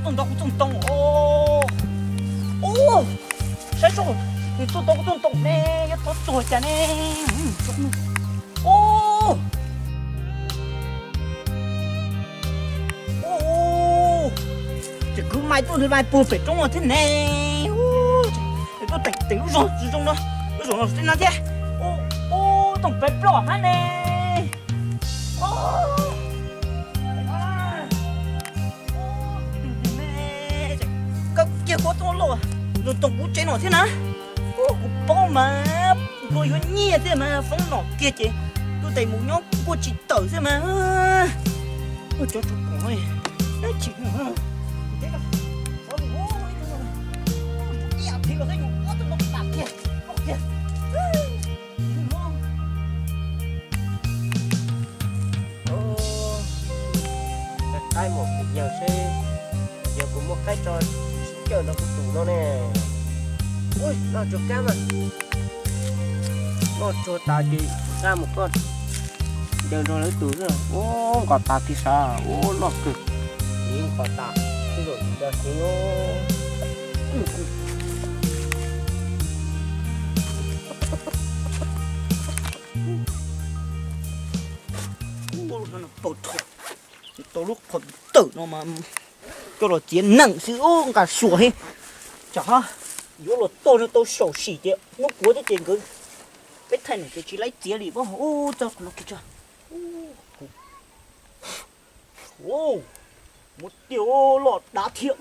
Txooj ntoo kuv txooj ntoo os. Ub, saib seb, nws txooj ntoo kuv txooj ntoo ne, yuav txhob tuag cas ne. Ub, ub, ces kwv mais tuaj mai puag pem roob no thiab ne. Ub, es tuaj teem teem lub zog tsis zoo no, lub zog no thiab no thiab. Ub, ub, tooj pem ploj hab ne. Ub, koj kiag koj tuaj loj, nws toom kuv tsev no thiab na. Kuv paub mas luag yuav nyiaj thiab mas foob no kiag ces tuaj tes mus nyob kuj tsis tawm thiab mas. Cov tsuv pom no, tsis ib yam thiv los thiab yus ob tug no tas kiag, kiag. Qaib mus kuv yawg seb yog kuv muab qaib tso sib ncaws nrog kuv tus no ne. Ui, noj tsuag kab mas, noj tsuag tas ces nqa mus koj ncaws nrog lawv tus xwb. Ub, nqos tas tiag sav, ub, loj kawg. Nqos tas, tus zaum ncaws heev. Tau lub qhov tawm no mas coj los txiav nees xwb, ub, nqa suas heev. Tsam yuav los tog no tau saum sim ces hnub puav thiab ces nkawd peb thaij nees ces tsis laib txiav li. Ub, txog qhov no kiag tso. Muaj tiag loj dav thiab,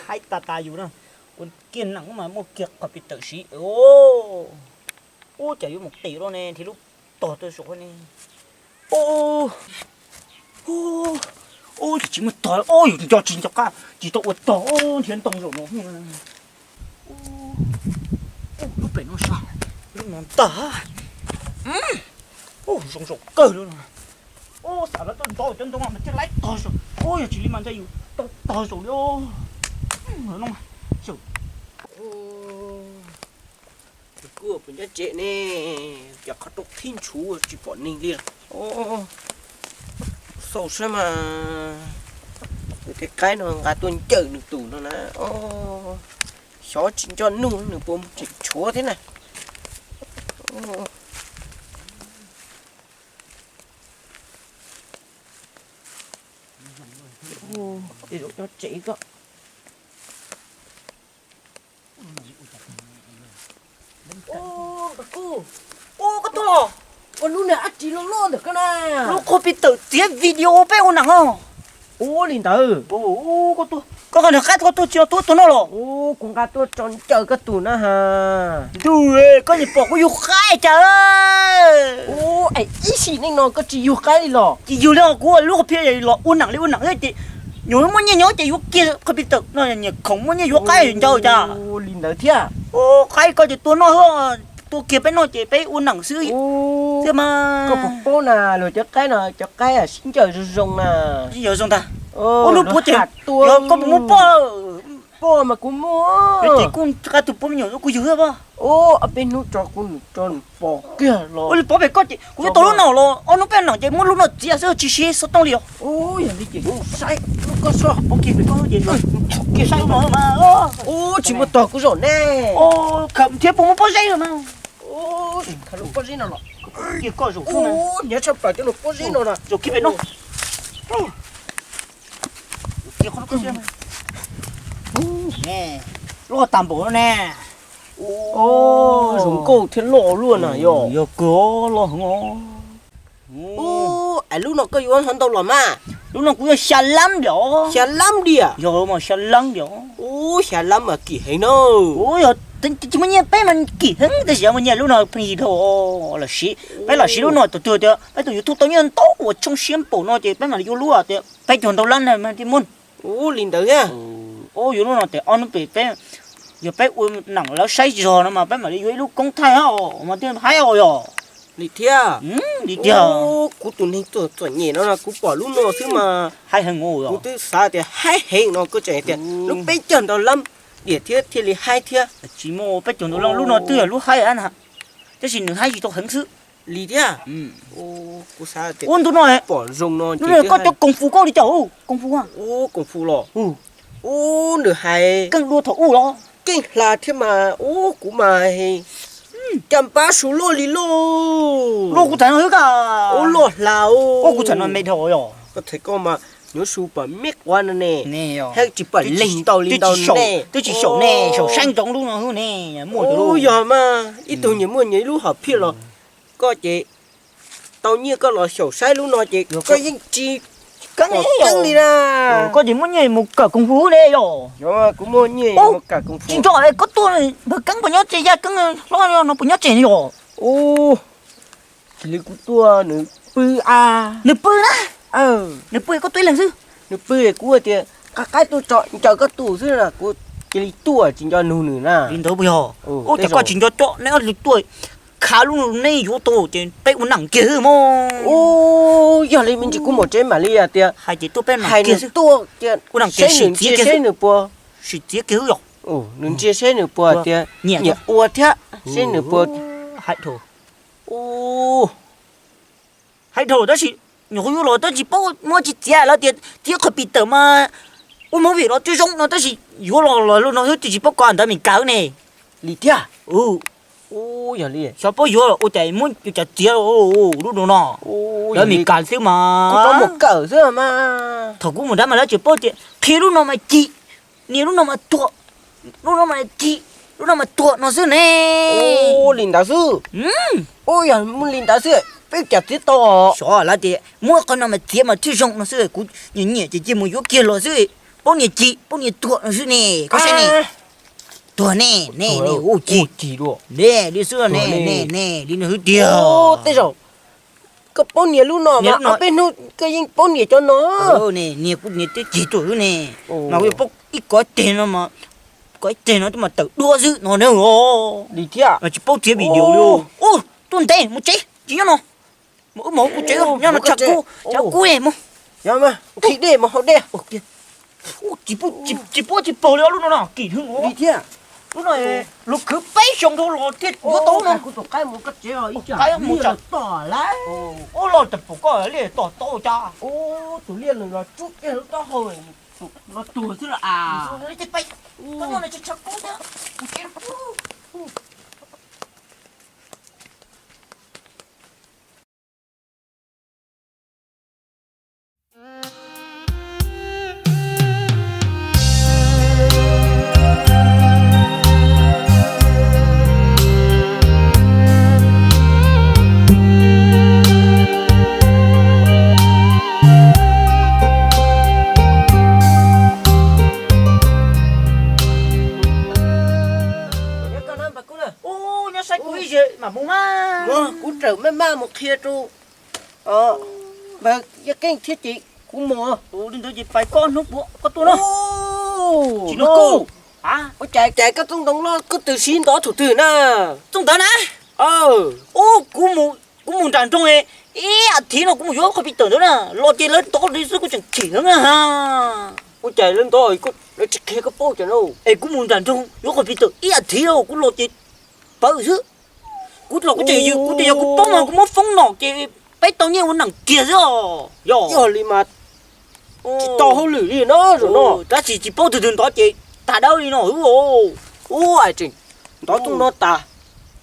haib tas tas yus na. Ua kiag nees mas muaj kiag qhov pis tawm siv. Ub, cas yuav mus qis loj ne, nrhiav lub tog tuaj saum ne. Ub, ub, ub, tsis muaj tog, ub, yus nco tsis nco qab tsis tau ua tog, ub, nrhiav ntoo zaum no. Ub, lub pem no sas, lub no ntag. Ub, zoo zaum kawg li no. Ub, xam lawv tuaj ntov cov ntoo no mas thiaj laib tog zaum. Ub, yog tsis li mas ntshe yus tau tog zaum li os. No mas, kuv kuj pem nyob tsev ne, cas qhov rooj qhib ntshuv tsis pom neeg li. Xauj saib mas, tej qaib no nqa tuaj ncawm nws tus no na. Xyov tsis nco nug nws puas mus tseem tshuav thiab na. Tej zaum nyob tsev ko. Ub, koj tuaj los? Ua lub niag dab tsi loj loj ntawm koj na? Lub qhov pis tawm txiav video peb ua nees os. Ub, li ntawd. Koj nqa qaib koj tuaj tsis tuaj tuaj no los? Ub, kuv nqa tuaj tso ncaws koj tus na ha. Ntuj, koj niag pom kuv yug qaib cas? Ub, es ib sim neej no koj tsis yug qaib li los? Tsis yug li os, kuv lub qhov pis los ua nees li ua nees xwb ces nyuam muaj nyiaj nyob ces yuav kiag qhov pis tawm no, nyiam khoom muaj nyiaj yuav qaib ncaws cas. Ub, li ntawd thiab. Ub, qaib koj ces tua noj xwb, tua kiag peb noj ces peb ua nees xwb thiab mas. Koj puas paub na, luag cov qaib no cov qaib sib ncaws zoo zoo na. Sib ncaws zoo ntag. Ub, hnub puav ces yog koj puas muaj poj? Poj mas kuv muaj. Ces kuj nqa tus puav me nyuam kuv yug thiab poj. Ub, peb hnub tso kuv nws tso nws pos kiag los. Ua li pov pem koj ces kuv yuav tau lub no los, ob hnub peb nees ces muab lub no txiav xwb tsis siv xov tooj li os. Ub, yog li ces kuv saib lub koj soj. Ub, kiag pem koj ces kiag saib lub no mas. Ub, tsis muaj tog kuv zaum ne. Ub, khawm thiab puas muaj pob zeb los mas. Ub, khawm lub pob zeb no los. Kiag koj zaum xwb na. Ub, nyob tshaj plaws cov lub pob zeb no na. Zaum kiag pem no. Loj tag npaum no ne. Zoo nkauj thiab loj luaj na yog. Yog kawg loj heev os. Ub, es lub no koj yuav ntau los mas? Lub no kuv yuav xya lab diam. Xya lab diam? Yog mas xya lab diam. Ub, xya lab mas kim heev na. Ub, yog tsis muaj nyiaj peb mas kim heev, tab sis muaj nyiaj lub no pheej yig dhau los siv. Peb los siv lub no tus twg tias peb tus YouTube tau nyiaj ntau uas tshooj siab npaum no ces peb mam li yuav lub tias peb caug ntau lab na thiaj muaj. Ub, li ntawd thiab. Ub, yuav lub no ces ob hnub pem peb, yog peb ua nees lawv saib zog no mas peb mam li yuav ib lub koob thaij mas thiaj haib os yog. Li thiab. Li tiag. Kuv tus neeg txom txom nyem no kuv pom lub no xwb mas haib heev os. Kuv twb xav tias haib heev no koj tseem tias lub peb caug ntau lab diam thiab thiaj li haib thiab. Tsis muaj peb caug ntau lab, lub no twb yog lub haib na, tab sis nws haib tsis tau heev xwb. Li thiab. Kuv xav tias ua ntu no pom zoo no ces koj cov koom fu koj li cas koom fu? Koom fu los. Ub, nws hais keej dua thaum ub los keej hla thiab mas, ub, kuv mas cas pab su loj li loj. Loj kuv txhais no xwb ka. Ub, loj hla. Ub, kuv txhais no me dhau yom. Koj txhais koj mas nyob su pam me quav no ne. Hab tsis pam leeg ntau li ntau ne. Twb tsis saum ne, saum saib ntsoov lub no xwb ne. Muaj ub, yog mas ib tug nyias muaj nyias ib lub hom phiaj los koj ces tau nyiaj koj los xyaum saib lub no ces koj yeej tsis pom keeb li na. Koj ces muab nyiaj mus kawm koom fu ne yom. Kuv muaj nyiaj mus kawm koom fu. Tsis nco koj tuaj npawg Keeb puas nyob tseg, Yaj Keeb hlob no puas nyob tseg yom. Ub, cia li kuv tuaj nws pw a. Nws pw na. Nws pw koj tuaj ib leeg xwb. Nws pw kuv tias qab qaib tuaj tso ncaws koj tus xwb na, kuv cia li tuaj tsis nco nug nws na. Li ntawd puas yog? Ub, cas koj tsis nco coj neb ob leeg tuaj khav lub no, neb yuav tau ces peb ua neej kiag xwb mog. Ub, yog li me ntsis kuv mus tsev mam li tias hais ces tuaj peb ua neej kiag xwb. Ua neej kiag, seb nws ntsia seb nws puas, sim txiav kiag xwb yom. Nws ntsia seb nws puas tias nyiam ua thiab seb nws puas. Hais dhau, hais dhau tab sis nyuam qhuav yuav los tab sis paub muab tsis txiav lawv tias txiav qhov pis tawm mas ua movie los twb zoo no tab sis yuav los los lub no xwb twb tsis paub kov ntawd Meskas ne. Li thiab. Ub, yog li xyov paub yuav ua cas muab ua cas txiav lub no no. Lawv Meskas xwb mas kuv rov mus kawm xwb mas. Thaum kuv mus nrad mas lawv tseem paub tias qhia lub no mas cim, nias lub no mas tuam, lub no mas cim, lub no mas tuam no xwb ne. Ub, li ntawd xwb. Ub, yog muaj li ntawd xwb peb cas txiav tau. Xyov lawv tias muab qhov no mas txiav mas thiaj zoo no xwb, kuv nyiam nyiam ces cia mus yuav kiag los xwb. Paub nias cim paub nias tuam no xwb ne, koj saib ne. Tuag ne, ne, ne, ub, cim, ne li xwb ne, ne, ne li no xwb tiag. Tej zaum koj paub nias lub no mas ob peb hnub koj yeej paub nias cov no. Ne, nias kuv nias twb cig tuaj xwb ne, mas kuv yuav paub ib kov teg no mas, kov ib teg no twb mas tawm duab xwb no ne. Li thiab, tsis paub txiav video li. Ub, tuaj ntev mus tsev tsis nyob no. Mus wb mus hauv kuv tsev, nyob no tshav kub, tshav kub mus. Qhib dej mus haus dej. Tsis pub tsis pub tsis paug li lub no no kim heev li thiab. Lub no luag khwv peb xyoo dhau los thiaj yuav tau no. Ub, los tas pum koj liaj tom tau cas. Tus liaj no los tsub kiag lub taub hau no tuag xwb los as. Tshav kub thiab. Ub, nyob saib kuv ib zes mam mus mas. Kuv rawm maj maj mus qhia rau Yaj Keeb thiab ces kuv mus. Li ntawd ces pais koj hnub puav koj tuaj no. Tsis no kuj. Ua cas cas koj txooj ntoo loj koj twb siv ntov thaum twg na? Txooj ntawd na. Ub, kuv mus nram nroog ib as thiv no kuv mus yuav qhov pis tawm ntawd na, los ces lawv ntov li xwb kuv tseem chim heev na. Ua cas lawv ntov lawv tsis qhia koj paub cas no? Es kuv mus nram nroog yuav qhov pis tawm ib as thiv kuv los ces pawv xwb. Kuv los kuv tseem yws kuv tias yog kuv paub mas kuv muab foob nom ces peb tau nyiaj ua neej kiag xwb os. Yog li mas tsis tau hauj lwm li no zaum no. Tab sis tsis paub tus twg ntov ces tag dawb li no xwb. Ub, tseem ntov txooj no tas,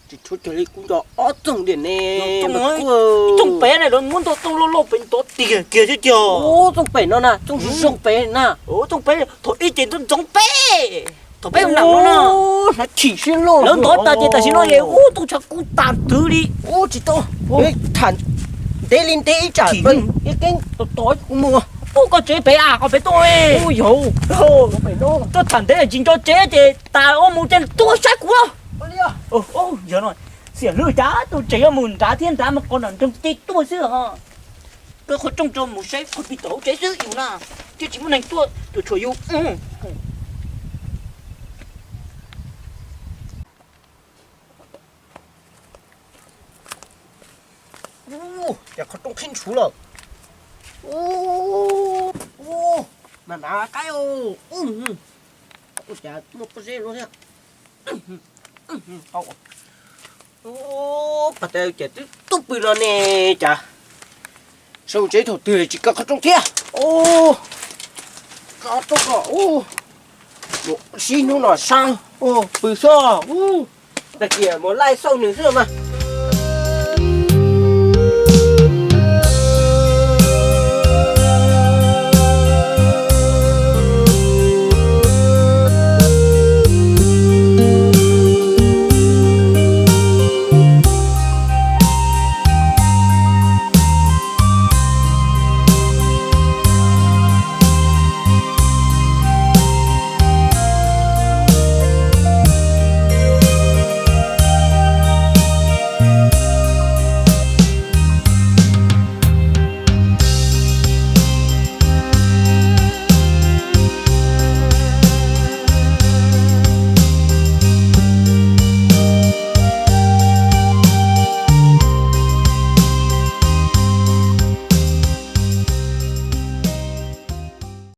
tsis tshuav kiag li kuv nco ob txooj diam ne. Txooj pem na, muab ntau txooj loj loj pem ntov tiag kiag xwb tiag. Ub, txooj pem no na, txooj zoo pem na. Txooj pem thaum ib ces ntxoov peb, thaum peb nam no na. Lawv ntov tas ces tam sim no es ub txooj tshav kub tas twv li. Ub, tsis tau, tham ntev li ntev ib tsam Yaj Keeb tos tos kuv mus. Ub, koj tsev pem a, qhov pem tuaj. Ub, yog tuaj tham ntev tsis nco tsev ces tas ua mus ces tuaj saib kuv. Yog no, xiam hlwb cas tus tsev yuav mus nrad thiab nrad mas qhov nram nroog ces tuaj xwb os. Qhov rooj rau mus saib qhov pis tawm hauv tsev xwb yus na, thiaj tsis muaj neeg tuaj tuaj tshuam yus. Ub, cas qhov rooj qhib ntshuv lawm. Ub, ub, mas nrad qaib. Ub, cas muaj pob zeb no thiab. Ub, pas tas cas twb tuaj pw no ne, cas sawv tsev thaum twg tsis kaw qhov rooj thiab. Ub, kaw qhov rooj ko. Ub, Sib hnub no sab, pw xwb. Tag kis mus laij xauj nws xwb mas.